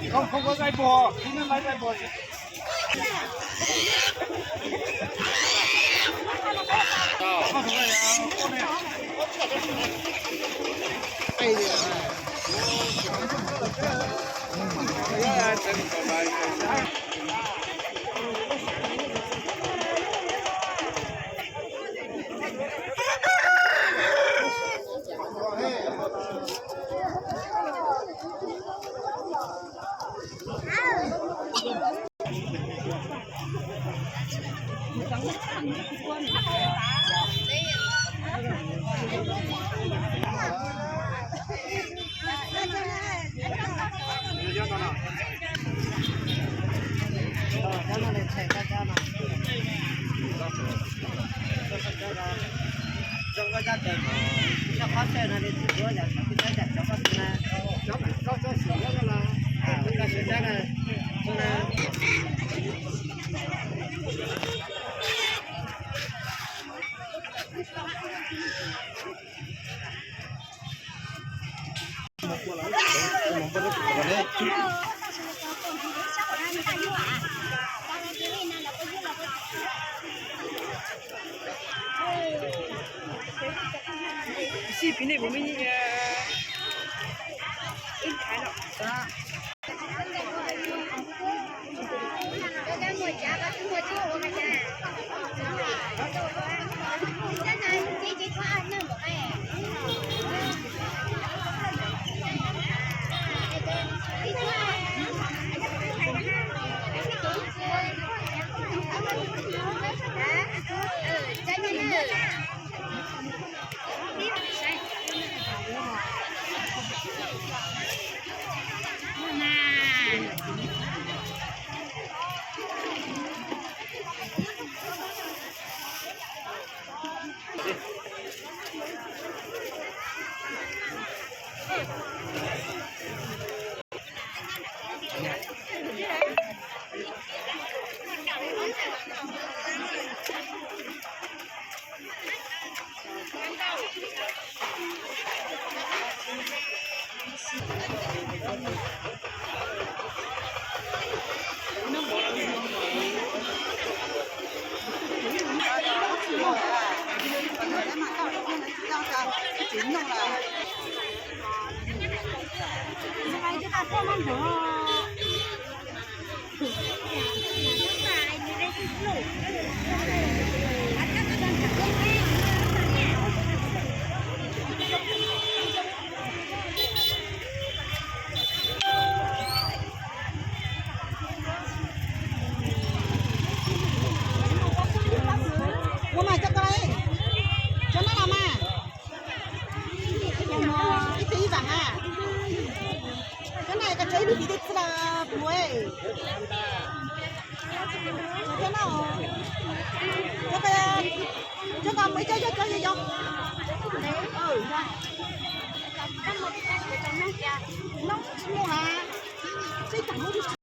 Không, không có dây buộc, chỉ nên lấy dây buộc. Ua mas cov ko, cov no los mas, ib tug ib vam ha. Cov no koj tsev ib lub tiv tij txi los puas, cov no, cov ko, cov ko mas cov yog cov yog yog, no tsis muaj ha, tib tag lub.